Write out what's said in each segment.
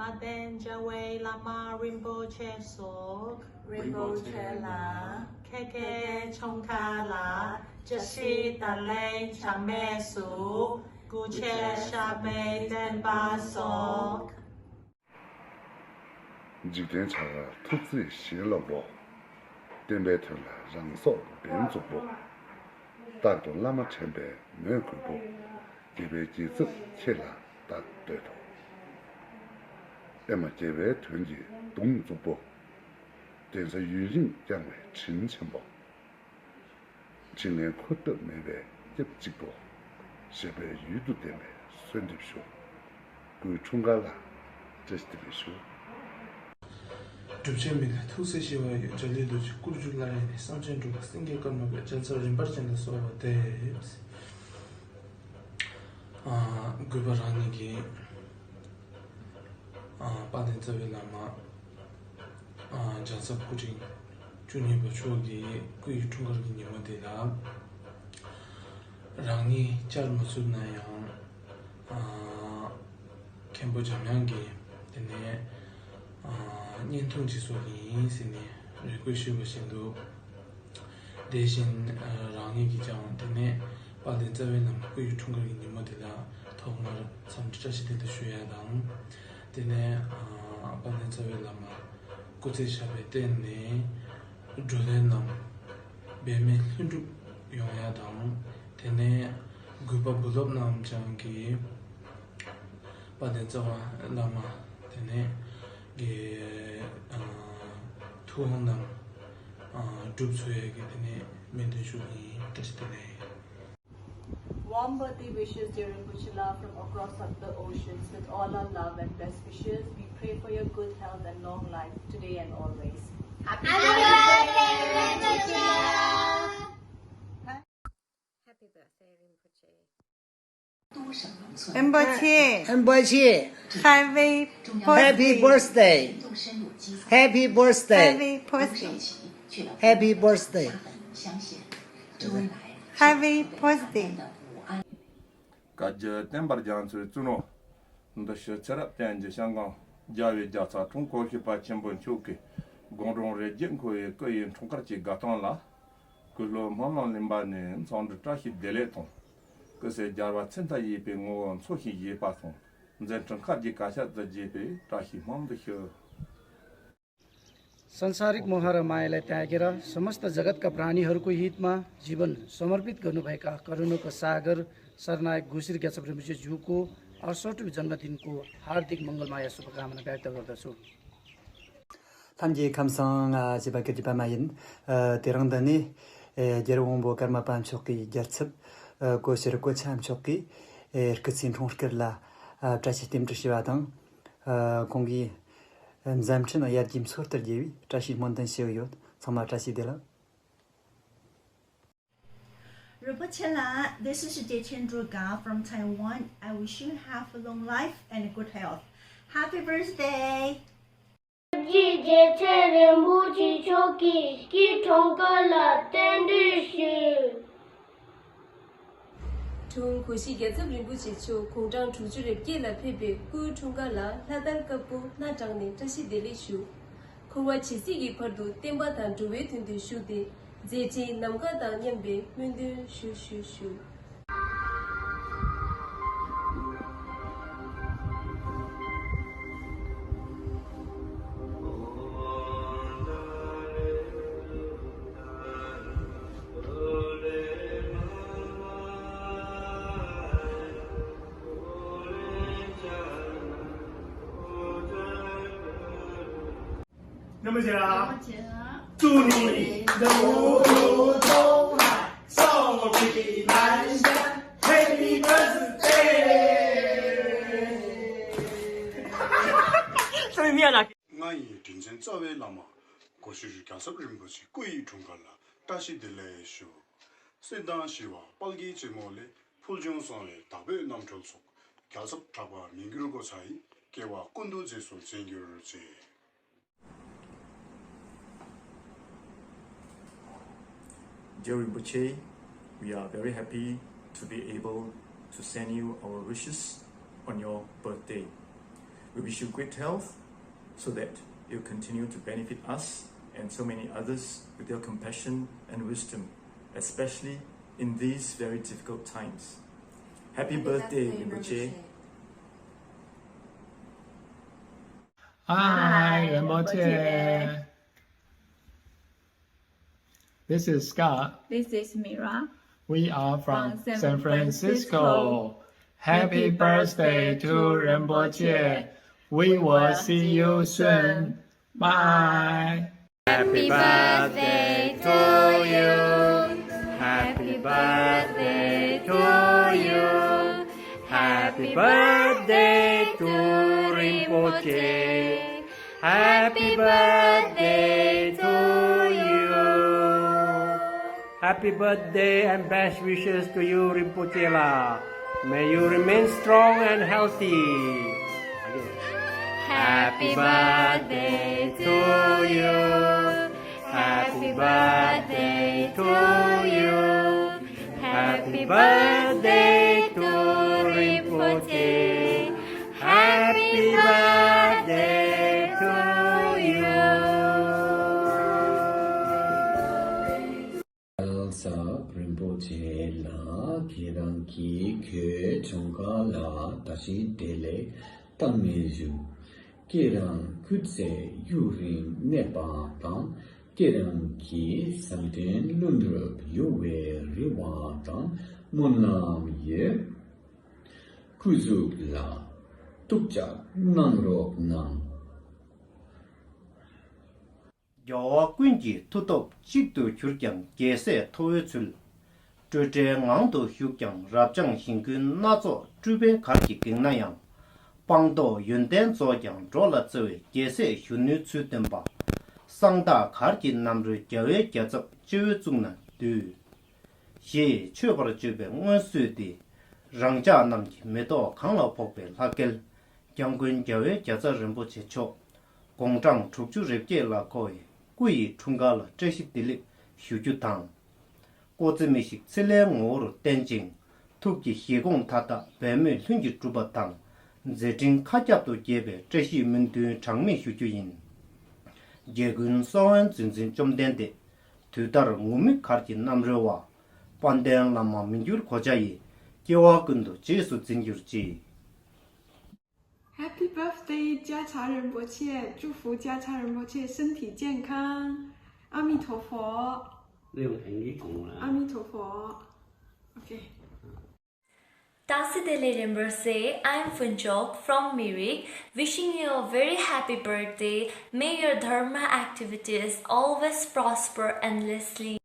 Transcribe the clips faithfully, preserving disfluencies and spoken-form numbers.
བསྟན་བྱ་བའི་བླ་མ་རིན་པོ་ཆེ་སོགས། རིན་པོ་ཆེ་ལ། ཁྱེད་ཀྱི་འཁྲུངས་སྐར་ལ་བཀྲ་ཤིས་བདེ་ལེགས་གྲངས་མེད་ཞུ། སྐུ་ཚེ་ཞབས་པད་བརྟན་པ་སོགས། འཇིག་རྟེན་བྱ་བ་ཐུགས་བརྩེ་ཞེ་ལ་འགོག་བསྟན་པའི་དོན་ལ་རང་སྲོག་འབེན་རྫོགས་པོ། རྟག་ཏུ་བླ་མ་དྲན་པའི་མོས་གུས་པོ། དགེ་བའི་དགེ་ཚབ་ཁྱེད་ལ་བདག་བསྟོད་དོ། ཨེ་མ་དགེ་བའི་དོན་གྱི་མདུང་རྫོགས་པོ། གདན་ས་ཡུན་རིང་བསྐྱངས་པའི་དྲིན་ཆེན་པོ། དྲིན་ལན་འཁོར་ཐབས་མེད་པའི་སྐྱབས་གཅིག་པོ། ཞབས་པད་ཡུན་དུ་བརྟན་པའི་གསོལ་འདེབས་ཞུ། སྐུའི་འཁྲུངས་སྐར་ལ་བཀྲ་ཤིས་བདེ་ལེགས་ཞུ། སྒྲུབ་བྱེད་མི་ལ་ཐུགས་སྲས་ཞི་བ་ཡོད། འཇའ་ལུས་རྡོ་རྗེ་སྐུ་བཞུགས་སླར་ཡང་ནི། སེམས་ཅན་འགྲོ་བ་སེང་གེའི་སྐར་མ་བས། རྒྱལ་ཚབ་རིམ་པར་བྱོན་ལ་གསོལ་བ་འདེབས། ཨ། གུས་པ་རང་ཉིད་ཀྱི་ཨ། དཔལ་ལྡན་རྩ་བའི་བླ་མ་ཨ། རྒྱལ་ཚབ་སྐུ་ཕྲེང་བཅུ་གཉིས་པ་མཆོག་གི་སྐུ་ཡི་འཁྲུངས་སྐར་གྱི་ཉིན་མོ་འདི་ལ། རང་ཉིད་བཅར་མ་ཚུགས་ན་ཡང་། ཨ། མཁན་པོ་འཇམ་དབྱངས་ཀྱིས་དེ་ནས་ཨ། བརྙན་ཐུང་ཅིག་བཟོ་གི་ཡིན་ཟེར་ནས་རེ་སྐུལ་ཞུས་པ་བཞིན་དུ། དེ་བཞིན་ཨ། རང་ཉིད་ཀྱིས་ཀྱང་དེ་ནས་དཔལ་ལྡན་རྩ་བའི་བླ་མ་སྐུ་ཡི་འཁྲུངས་སྐར་གྱི་ཉིན་མོ་དེ་ལ་ཐོག་མར་འཚམས་འདྲི་བཀྲ་ཤིས་བདེ་ལེགས་ཞུ་ཡ་དང་། དེ་ནས་ཨ། དཔལ་ལྡན་རྩ་བའི་བླ་མ་སྐུ་ཚེ་ཞབས་པད་བརྟན་ནས་བགྲོ་གླེང་རྣམས་འབད་མེད་ལྷུན་གྲུབ་ཡོང་ཡ་དང་། དེ་ནས་གུས་པ་བུ་སློབ་རྣམས་ཀྱང་གིས་དཔལ་ལྡན་རྩ་བའི་བླ་མ་དེ་ནས་ཀྱི་ཨ། ཐུགས་དགོངས་རྣམས་ཨ། འགྲུབ་ཚུགས་ཡ་གི་དེ་ནས་སྨོན་འདུན་ཞུ་གི་ཡིན། བཀྲ་ཤིས་བདེ་ལེགས། Warm birthday wishes, dear Rinpoche La, from across the oceans. With all our love and best wishes, we pray for your good health and long life, today and always. Happy birthday, Rinpoche La! Happy birthday, Rinpoche. ཨེམ་པ་ཆེ། ཨེམ་པ་ཆེ། Happy Happy birthday། Birthday། Happy birthday། Happy birthday། Happy birthday། Happy birthday། བཀའ་བརྒྱུད་བསྟན་པ་རྒྱ་མཚོའི་བཙུན་མོ། འདི་ཕྱི་ཚེ་རབས་གཏན་གྱི་ཞིང་ཁམས་རྒྱལ་བའི་རྒྱལ་ཚབ་འཁྲུངས་སྐར་བཞུགས་པ་ཆེན་པོ་མཆོག་གི་དགོང་དྲོ་རེ་རྒྱལ་འཁོར་བའི་སྐུ་ཡི་འཁྲུངས་སྐར་གྱི་དགའ་སྟོན་ལ། སྐུ་ལུས་སྨོན་ལམ་ལེན་པ་ནས་འཚམས་འདྲི་བཀྲ་ཤིས་བདེ་ལེགས་དང་། སྐུ་ཚེ་རྒྱལ་བ་ཚེ་མཐའ་ཡས་པའི་ངོ་བོ་འཚོ་ཞིང་གཞེས་པ་དང་། མཛད་འཕྲིན་མཁའ་ལྡིང་ཀ་ཤ་ཟླ་རྒྱས་པའི་བཀྲ་ཤིས་སྨོན་འདུན་ཞུ། संसारिक मोह र मायालाई त्यागेर समस्त जगतका प्राणीहरूको हितमा जीवन समर्पित गर्नुभएका करुणाको सागर सरनायक गुसिर ग्याछाप रिम्पोछे ज्यूको अठसट्ठीको जन्मदिनको हार्दिक मङ्गलमय शुभकामना व्यक्त गर्दछु। ལྷན་རྒྱས་ཁམས་བཟང་། ང་བྱིས་པ་སྐད་ཀྱི་པད་མ་ཡིན། ཨ། དེ་རིང་འདི་ནས་ཨ། རྒྱལ་བ་དབང་པོ་ཀརྨ་པ་མཆོག་གི་རྒྱལ་ཚབ་ཨ། གོ་ཤྲི་གོ་ཆ་མཆོག་གི་ཨ། སྐུ་ཚེའི་འཁྲུངས་སྐར་ལ་ཨ། བཀྲ་ཤིས་རྟེན་འབྲེལ་ཞུ་བ་དང་། ཨ། ཁོང་གི་མཛད་འཕྲིན་ཡར་རྒྱས་མཚོ་ལྟར་རྒྱས་པའི་བཀྲ་ཤིས་སྨོན་འདུན་ཞུ་གི་ཡོད། ཚང་མ་བཀྲ་ཤིས་བདེ་ལེགས། Rinpoche La, this is Dechen Druga from Taiwan. I wish you have a long life and a good health. Happy birthday! རྒྱལ་སྲས་རིན་པོ་ཆེ་མཆོག་གི་སྐུའི་འཁྲུངས་སྐར་ལ་རྟེན་འབྲེལ་ཞུ། འཁྲུངས་སྐར་བཞི། རྒྱལ་ཚབ་རིན་པོ་ཆེ་མཆོག་དགུང་གྲངས་དྲུག་ཅུ་རེ་བརྒྱད་ལ་ཕེབས་པའི་སྐུའི་འཁྲུངས་སྐར་ལ་ལྷ་དར་དཀར་པོ་སྣ་དྲངས་ནས་བཀྲ་ཤིས་བདེ་ལེགས་ཞུ། འཁོར་བ་ཇི་སྲིད་ཀྱི་བར་དུ་བསྟན་པ་དང་འགྲོ་བའི་དོན་དུ་བཞུགས་ཏེ། མཛད་འཕྲིན་ནམ་མཁའ་དང་མཉམ་པའི་སྨོན་འདུན་ཞུ་ཞུ་ཞུ། ནམ་ཞག་ཏུ་ནི་ནུ་ཐོ་ཧ་སོ་ཏི་ནན་ཞ་Happy birthday། ང་ཡི་དྲིན་ཅན་རྩ་བའི་བླ་མ་གོ་ཤྲི་རྒྱལ་ཚབ་རིན་པོ་ཆེ་སྐུ་ཡི་འཁྲུངས་སྐར་ལ་བཀྲ་ཤིས་བདེ་ལེགས་ཞུ། སྲིད་དང་ཞི་བ་དཔལ་གྱི་རྩེ་མོ་ལས། ཕུལ་བྱུང་གསང་བའི་བདག་པོས་རྣམ་གྲོལ་ཚོགས། རྒྱལ་ཚབ་གྲགས་པ་མི་འགྱུར་གོ་ཆ་ཡིས། སྐྱེ་བ་ཀུན་ཏུ་རྗེས་སུ་འཛིན་གྱུར་ཅིག། Dear Rinpoche, we are very happy to be able to send you our wishes on your birthday. We wish you great health so that you continue to benefit us and so many others with your compassion and wisdom, especially in these very difficult times. Happy birthday, Rinpoche. Hi, Rinpoche. This is Scott. This is Mira. We are from San Francisco. Happy birthday to Rinpoche. We will see you soon. Bye. Happy birthday to you. Happy birthday to you. Happy birthday to Rinpoche. Happy birthday to you. Happy birthday and best wishes to you, Rinpoche La. May you remain strong and healthy. Again. Happy birthday to you. Happy birthday to you. Happy birthday to Rinpoche. Happy birthday to you. ལགས་སོ། རིན་པོ་ཆེ་ལགས། ཁྱེད་རང་གིས་ཁོའི་འཁྲུངས་སྐར་ལ་བཀྲ་ཤིས་བདེ་ལེགས་བཏང་མི་བཞུགས། ཁྱེད་རང་སྐུ་ཚེ་ཡུན་རིང་གནས་པ་དང་། ཁྱེད་རང་གི་བཟང་དོན་ལྷུན་གྲུབ་ཡོང་བའི་རེ་བ་དང་སྨོན་ལམ་ཡོད། སྐུ་གཟུགས་ལ་ཐུགས་ཅག་གནང་རོགས་གནང་། རྒྱལ་བ་ཀུན་གྱི་མཐུ་སྟོབས་གཅིག་ཏུ་གྱུར་ཀྱང་རྒྱལ་སྲས་ཐོ་བའི་ཚུལ། སྤྲོས་བྲལ་ངང་དུ་བཞུགས་ཀྱང་རབ་འབྱམས་ཞིང་ཀུན་སྣ་ཚོགས་སྤྲུལ་པའི་གར་གྱིས་འགེངས་ན་ཡང་། སྤངས་རྟོགས་ཡོན་ཏན་རྫོགས་ཀྱང་འགྲོ་ལ་བརྩེ་བའི་རྒྱལ་སྲས་གཞོན་ནུའི་ཚུལ་སྟོན་པ། གསང་བདག་གར་གྱི་རྣམ་རོལ་རྒྱལ་བའི་རྒྱལ་ཚབ་སྤྱི་བོའི་གཙུག་ན་འདུད། ཞེས་མཆོད་པར་བརྗོད་པའི་སྔོན་བསུས་ཏེ། རང་ཅག་རྣམས་ཀྱི་མེ་ཏོག་གང་ལ་ཕོག་པའི་ལྷ་སྐལ། སྐྱབས་མགོན་རྒྱལ་བའི་རྒྱལ་ཚབ་རིན་པོ་ཆེ་མཆོག་དགུང་གྲངས་དྲུག་ཅུ་རེ་བརྒྱད་ལ་འཁོར་བའི་སྐུ་ཡི་འཁྲུངས་སྐར་ལ་བཀྲ་ཤིས་བདེ་ལེགས་ཞུ་རྒྱུ་དང་། སྐུ་ཚེ་མི་ཤིགས་ཚེ་ལྷའི་ངོ་བོར་བརྟན་ཅིང་། ཐུགས་ཀྱི་བཞེད་དགོངས་མཐའ་དག་འབད་མེད་ལྷུན་གྱིས་གྲུབ་པ་དང་། མཛད་འཕྲིན་མཁའ་ཁྱབ་ཏུ་རྒྱས་པའི་བཀྲ་ཤིས་སྨོན་འདུན་གྲངས་མེད་ཞུ་རྒྱུ་ཡིན། རྒྱལ་ཀུན་གསང་བའི་མཛོད་འཛིན་བཅོམ་ལྡན་འདས། དུས་ལྟར་ངུར་སྨྲིག་གར་གྱི་རྣམ་རོལ་བ། དཔལ་ལྡན་བླ་མ་མི་འགྱུར་གོ་ཆ་ཡིས། སྐྱེ་བ་ཀུན་ཏུ་རྗེས་སུ་འཛིན་གྱུར་ཅིག། Happy birthday 家常仁波切，祝福家常仁波切身体健康。阿弥陀佛。那用英语讲啦。阿弥陀佛。OK。 Taxi Delhi Rinpoche, I am Phunchok from Mirik, wishing you a very happy birthday. May your dharma activities always prosper endlessly.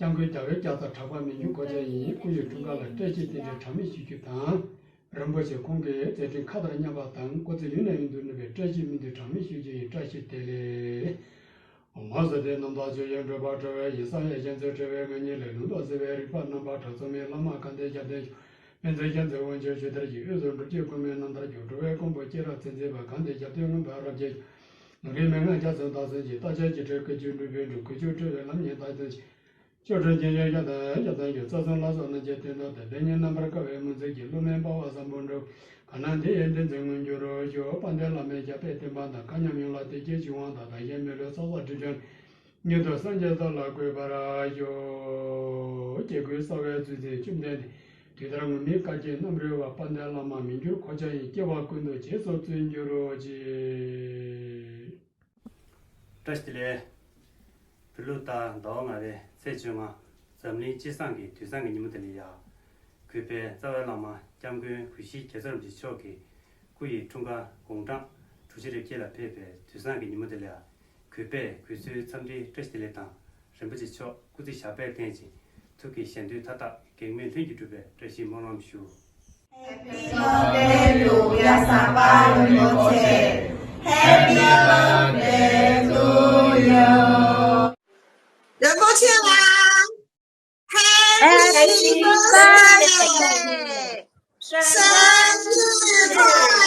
སྐྱབས་མགོན་རྒྱལ་བའི་རྒྱལ་ཚབ་གྲགས་པ་མི་འགྱུར་གོ་ཆ་ཡིན། སྐུ་ཡི་འཁྲུངས་སྐར་ལ་བཀྲ་ཤིས་རྟེན་འབྲེལ་གྲངས་མེད་ཞུ་རྒྱུ་དང་། རིན་པོ་ཆེ་ཁོང་གི་མཛད་འཕྲིན་མཁའ་ལྟར་མཉམ་པ་དང་། སྐུ་ཚེ་ཡུན་ནས་ཡུན་དུ་གནས་པའི་བཀྲ་ཤིས་སྨོན་འདུན་གྲངས་མེད་ཞུ་རྒྱུ་ཡིན། བཀྲ་ཤིས་བདེ་ལེགས། འོ་མ་ཟེར་ཏེ་རྣམ་དག་ཆོས་ཀྱི་འགྲོ་བ་སྒྲོལ་བའི་ཡིད་བསམ་ཡས་ཤིང་འཚོ་བའི་ངང་ཉིད་ལས་ལྷུན་རྫོགས་སྲིད་པའི་རིག་པ་རྣམ་པར་གྲོལ་ཚུལ་མའི་བླ་མ་གང་དེ་ཞབས་བརྟན་ཞུ། ཕན་ཚུན་ཞབས་འདེགས་དབང་ཆེན་ཞུ་དར་གྱི་དབུས་སུ་འགྲོ་བྱེད་ཀུན་མའི་རྣམ་ཐར་རྒྱུ། འགྲོ་བའི་ཀུན་པོ་སྐྱེ་རབས་ཚེ་འཛིན་པ་གང་དེ་ཞབས་བརྟན་མངོན་པར་རབ་རྒྱས་ཞུ། ནམ་མཁའི་མན་ངག་རྒྱ་མཚོའི་མདངས་སུ་གྱེས། རྟག་ཆད་ཀྱི་སྒྲས་བསྐུལ་ཚུལ་འགྲུབ་པའི་འགྲོ། ཀུན་འབྱུང་སྤྲུལ་པའི་ལམ་ཉིད་རྟག་ཏུ་ཞུ། སྐྱོ་གྲོལ་སྐྱེ་འཆི་ཞབས་བརྟན་ཞབས་བརྟན་ཞུ། རྩ་གསུམ་ལ་སོགས་རྣམ་མཁྱེན་དོན་རྟོགས་དང་། དེ་ཉིད་རྣམ་པར་དཀར་བའི་མུན་འཛིན་གྱི། བསླུ་མེད་དཔའ་བོ་བཟང་པོ་འགྲུབ། གང་ན་དེ་ཡི་བསྟན་འཛིན་མངོན་གྱུར་ཞུ། དཔལ་ལྡན་བླ་མའི་ཞབས་པད་བརྟན་པ་དང་། སྐལ་མཉམ་ཡོངས་ལ་བདེ་སྐྱིད་འབྱུང་བ་དང་། བདག་གཞན་མི་ལུས་ཚོགས་བསགས་སྒྲིབ་སྦྱངས་ཉིད་དུ་སངས་རྒྱས་ས་ལ་འགོད་པར་ཤོག། སྐྱེ་དགུའི་རྩ་བའི་གཙོ་མཛད་བཅོམ་ལྡན་འདས། དུས་ལྟར་ངུར་སྨྲིག་གར་གྱི་རྣམ་རོལ་བ། དཔལ་ལྡན་བླ་མ་མི་འགྱུར་གོ་ཆ་ཡིས། སྐྱེ་བ་ཀུན་ཏུ་རྗེས་སུ་བརྩོན་གྱུར་ཅིག། བཀྲ་ཤིས་བདེ་ལེགས། བོད་ལུགས་ཟླ་ཟླ་བ་ལྔ་པའི་ཚེས་བཅོ་ལྔ། འཛམ་གླིང་སྤྱི་བསང་གི་དུས་བཟང་གི་ཉིན་མོ་དེ་ལ་ཡ། གུས་པས་རྩ་བའི་བླ་མ་སྐྱབས་མགོན་གུ་ཤྲི་རྒྱལ་ཚབ་རིན་པོ་ཆེ་མཆོག་གི་སྐུ་ཡི་འཁྲུངས་སྐར་དགུང་གྲངས་དྲུག་ཅུ་རེ་བརྒྱད་ལ་ཕེབས་པའི་དུས་བཟང་གི་ཉིན་མོ་དེ་ལ་ཡ། གུས་པས་གུས་གསོལ་འཚམས་འདྲིའི་བཀྲ་ཤིས་བདེ་ལེགས་དང་། རིན་པོ་ཆེ་མཆོག་སྐུ་ཚེ་ཞབས་པད་བརྟན་ཅིང་། ཐུགས་ཀྱི་བཞེད་དོན་མཐའ་དག་གེགས་མེད་ལྷུན་གྱིས་གྲུབ་པའི་བཀྲ་ཤིས་སྨོན་ལམ་ཞུ། Happy birthday to བཀྲ་ཤིས་བདེ་ལེགས། Happy birthday to you. རིན་པོ་ཆེ་ལགས། Happy Happy birthday. Birthday. 生日快乐。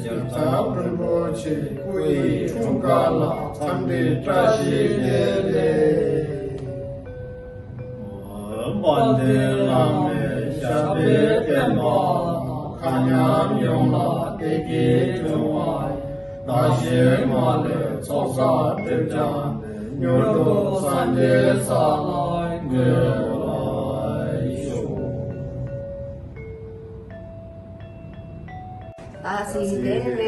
རྒྱལ་ཚབ་རིན་པོ་ཆེ་སྐུ་ཡི་འཁྲུངས་སྐར་ལ་འཚམས་འདྲི་བཀྲ་ཤིས་བདེ་ལེགས། དཔལ་ལྡན་བླ་མའི་ཞབས་པད་བརྟན་པ། མཁའ་མཉམ་ཡོངས་ལ་བདེ་སྐྱིད་འབྱུང་བ། ད་ཞིག་མ་ལུས་ཚོགས་བསགས་སྒྲིབ་སྦྱངས་ཏེ། མྱུར་དུ་སངས་རྒྱས་ས་ལ་འགོད་པར་ཤོག། ད་སི་དེ་རེད།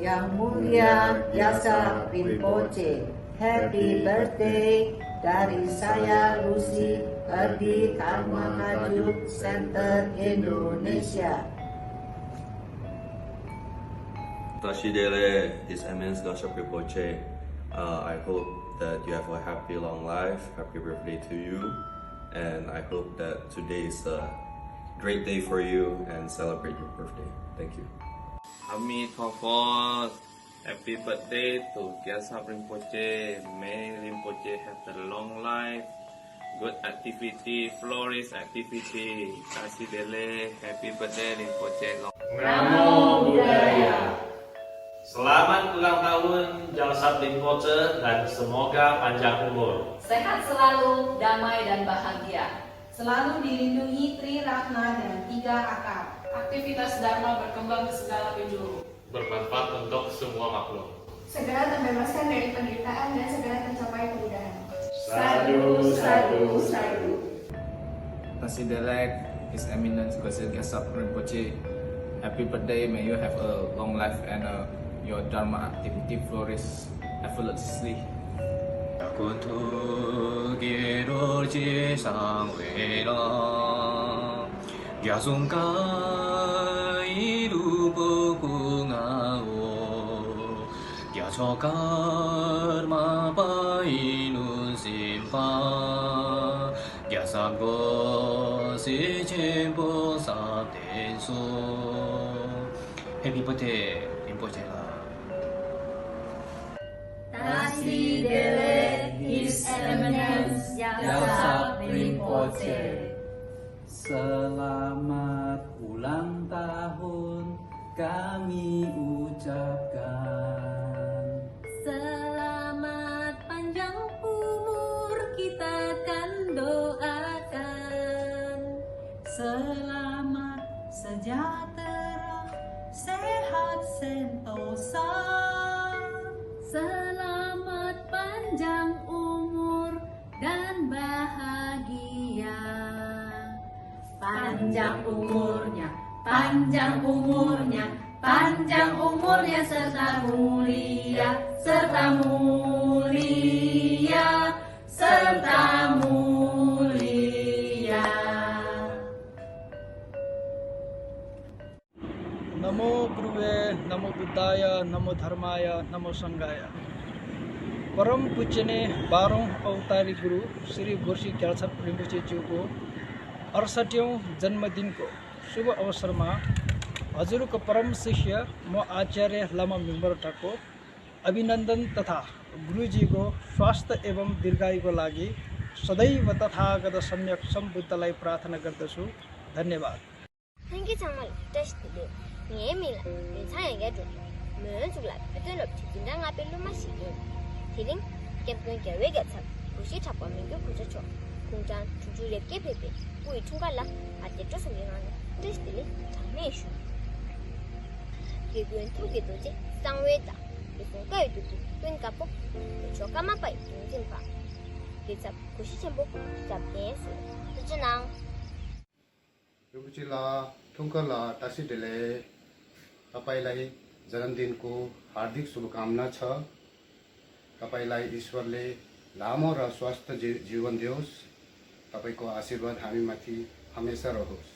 ཡང་མུ་ཡ་རྒྱལ་ཚབ་རིན་པོ་ཆེ། Happy birthday, Dari Saya Lucy, Adi Karma Kajuk Center, Indonesia. Tashi Dele, His Eminence Gashap Rinpoche, uh, I hope that you have a happy long life. Happy birthday to you. And I hope that today is a great day for you and celebrate your birthday. Thank you. Ami Thokos, happy birthday to Gyalsap Rinpoche. May Rinpoche have a long life, good activity, flourish activity. Tashi Dele, happy birthday Rinpoche. Namo Buddhaya. Selamat ulang tahun Gyalsap Rinpoche dan semoga panjang umur. Sehat selalu, damai dan bahagia. Selalu dilindungi Tri Ratna dan tiga akar. Aktivitas Dharma berkembang ke segala penjuru. Bermanfaat untuk semua makhluk. Segera terbebaskan dari penderitaan dan segera tercapai kemudahan. Sadhu, sadhu, sadhu. Tashi Delek, His Eminence Gosil Gyalsap Rinpoche, happy birthday. May you have a long life and uh, your Dharma activity flourish effortlessly. Kuntu giro je sang we la, gya sung ka i lu po ku nga o, gya cho kar ma pa i nun sim pa, gya sa go si chen po sa ten so. Happy birthday, Rinpoche la. Tashi Delek, His Eminence Gyalsap Rinpoche. Selamat ulang tahun kami ucapkan. Selamat panjang umur kita kan doakan. Selamat sejahtera, sehat sentosa. Selamat panjang umur dan bahagia. Panjang umurnya, panjang umurnya, panjang umurnya serta mulia, serta mulia, serta mulia. Namo Gurave, Namo Buddhaya, Namo Dharmaya, Namo Sanghaya. परम पूजनीय बाह्रौँ अवतारी गुरु श्री गोर्सी ग्याल्छाप रिम्पोछे ज्यूको अडसठ्ठीऔँ जन्मदिनको शुभ अवसरमा हजुरको परम शिष्य म आचार्य लामा मिम्बर ढाकको अभिनन्दन तथा गुरुजीको स्वास्थ्य एवं दीर्घायुको लागि सदैव तथागत सम्यक सम्बुद्धलाई प्रार्थना गर्दछु। धन्यवाद। ལྷན་རྒྱས་ཚང་མ་ལ་བཀྲ་ཤིས་བདེ་ལེགས། ངའི་མིང་ལ་མུན་ཚང་ཡང་རྒྱ་སྒྲོལ། མོན་གཙུག་ལག་དཔེ་སྟོན་སློབ་ཁྲིད་འཛིན་གྲྭ་ལྔ་པའི་སློབ་མ་ཞིག་ཡིན། དེ་རིང་སྐྱབས་མགོན་རྒྱལ་བའི་རྒྱལ་ཚབ་གུ་ཤྲི་གྲགས་པ་མི་འགྱུར་གུ་ཤྲི་མཆོག་དགུང་གྲངས་དྲུག་ཅུ་རེ་བརྒྱད་ཕེབས་པའི་སྐུ་ཡི་འཁྲུངས་སྐར་ལ་ཨ་ཏེ་སྤྲོ་གསུམ་གྱི་ངང་ནས་བཀྲ་ཤིས་བདེ་ལེགས་གྲངས་མེད་ཞུ། དགེ་ཀུན་ཐུགས་ཀྱི་རྡོ་རྗེ་གསང་བའི་བདག་རེ་ཟུང་བཀའ་ཡི་བདུད་རྩི་ཀུན་དཀར་པོ། ལས་མཆོག་ཀརྨ་པ་ཡི་གདུང་འཛིན་པ། རྒྱལ་ཚབ་གུ་ཤྲི་ཆེན་པོ་ཞབས་བརྟན་ཞུ། ཐུགས་རྗེ་གནང་། रिम्पोछे ला, थुंका ला, तासी डेले। तपाईंलाई जन्मदिनको हार्दिक शुभकामना छ। तपाईंलाई ईश्वरले लामो र स्वस्थ जी-, जीवन दियोस्। तपाईंको आशीर्वाद हामीमाथि हमेशा रहोस्।